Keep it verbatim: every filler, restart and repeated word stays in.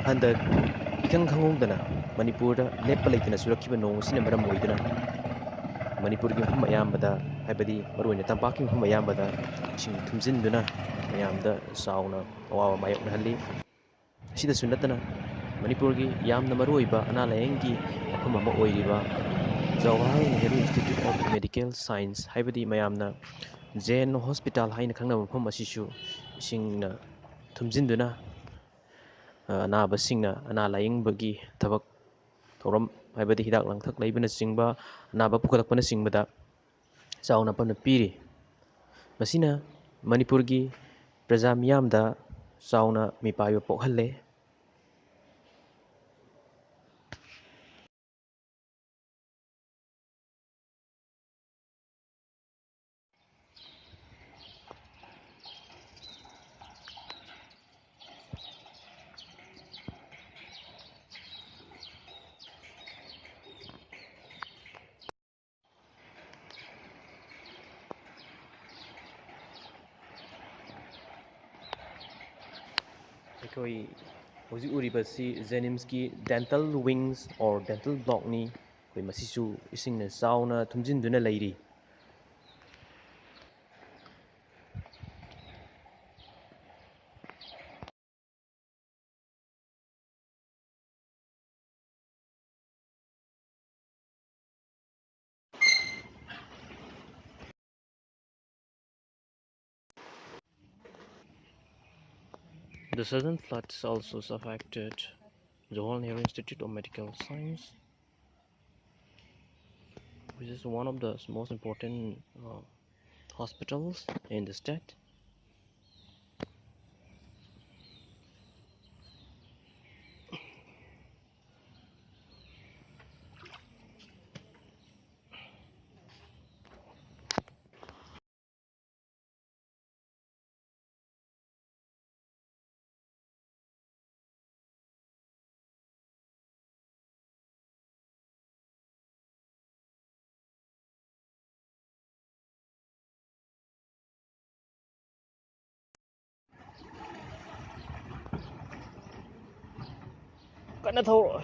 ꯍꯟꯗꯛ ꯏꯈꯪ ꯈꯪꯍꯧꯗꯅ ꯃꯅꯤꯄꯨꯔꯗ ꯂꯦꯞꯄ ꯂꯩꯇꯅ ꯆꯨꯔꯛꯈꯤꯕ ꯅꯣꯡ ꯑꯁꯤꯅ ꯃꯔꯝ ꯑꯣꯏꯗꯨꯅ ꯃꯅꯤꯄꯨꯔꯒꯤ ꯃꯐꯝ ꯑꯌꯥꯝꯕꯗ, ꯍꯥꯏꯕꯗꯤ ꯃꯔꯨꯑꯣꯏꯅ ꯇꯝꯄꯥꯛꯀꯤ ꯃꯐꯝ ꯑꯌꯥꯝꯕꯗ ꯏꯁꯤꯡ ꯊꯨꯝꯖꯤꯟꯗꯨꯅ ꯃꯌꯥꯝꯗ ꯆꯥꯎꯅ ꯑꯋꯥꯕ ꯃꯥꯌꯣꯛꯅꯍꯜꯂꯤ꯫ ꯑꯁꯤꯗꯁꯨ ꯅꯠꯇꯅ ꯃꯅꯤꯄꯨꯔꯒꯤ ꯌꯥꯝꯅ ꯃꯔꯨꯑꯣꯏꯕ ꯑꯅꯥ ꯂꯥꯌꯦꯡꯒꯤ ꯃꯐꯝ ꯑꯃ ꯑꯣꯏꯔꯤꯕ Jawaharlal Nehru institute of medical science, ꯍꯥꯏꯕꯗꯤ ꯃꯌꯥꯝꯅ ꯖꯦ ꯑꯦꯟ ꯍꯣꯁꯄꯤꯇꯥꯜ ꯍꯥꯏꯅ ꯈꯪꯅꯕ ꯃꯐꯝ ꯑꯁꯤꯁꯨ ꯏꯁꯤꯡꯅ ꯊꯨꯝꯖꯤꯟꯗꯨꯅ, ꯑ, ꯑꯅꯥꯕꯁꯤꯡꯅ ꯑꯅꯥ ꯂꯥꯌꯦꯡꯕꯒꯤ ꯊꯕꯛ ꯊꯧꯔꯝ, ꯍꯥꯏꯕꯗꯤ ꯍꯤꯗꯥꯛ ꯂꯥꯡꯊꯛ ꯂꯩꯕꯅꯆꯤꯡꯕ, ꯑꯅꯥꯕ ꯄꯨꯈꯠꯂꯛꯄꯅꯆꯤꯡꯕꯗ ꯆꯥꯎꯅ ꯑꯄꯟꯕ ꯄꯤꯔꯤ꯫ ꯃꯁꯤꯅ ꯃꯅꯤꯄꯨꯔꯒꯤ ꯄ꯭ꯔꯖꯥ ꯃꯤꯌꯥꯝꯗ ꯆꯥꯎꯅ ꯃꯤꯄꯥꯏꯕ ꯄꯣꯛꯍꯜꯂꯦ꯫ ꯑꯩꯈꯣꯏ ꯍꯧꯖꯤꯛ ꯎꯔꯤꯕꯁꯤ ꯖꯦꯅꯤꯝꯁꯀꯤ dental wings or dental blockꯅꯤ꯫ ꯑꯩꯈꯣꯏ ꯃꯁꯤꯁꯨ ꯏꯁꯤꯡꯅ ꯆꯥꯎꯅ ꯊꯨꯝꯖꯤꯟꯗꯨꯅ ꯂꯩꯔꯤ꯫ The sudden floods also affected Jawaharlal Nehru Institute of Medical Science, which is one of the most important, uh, hospitals in the state. ꯀꯟꯅ ꯊꯧꯔꯣ꯫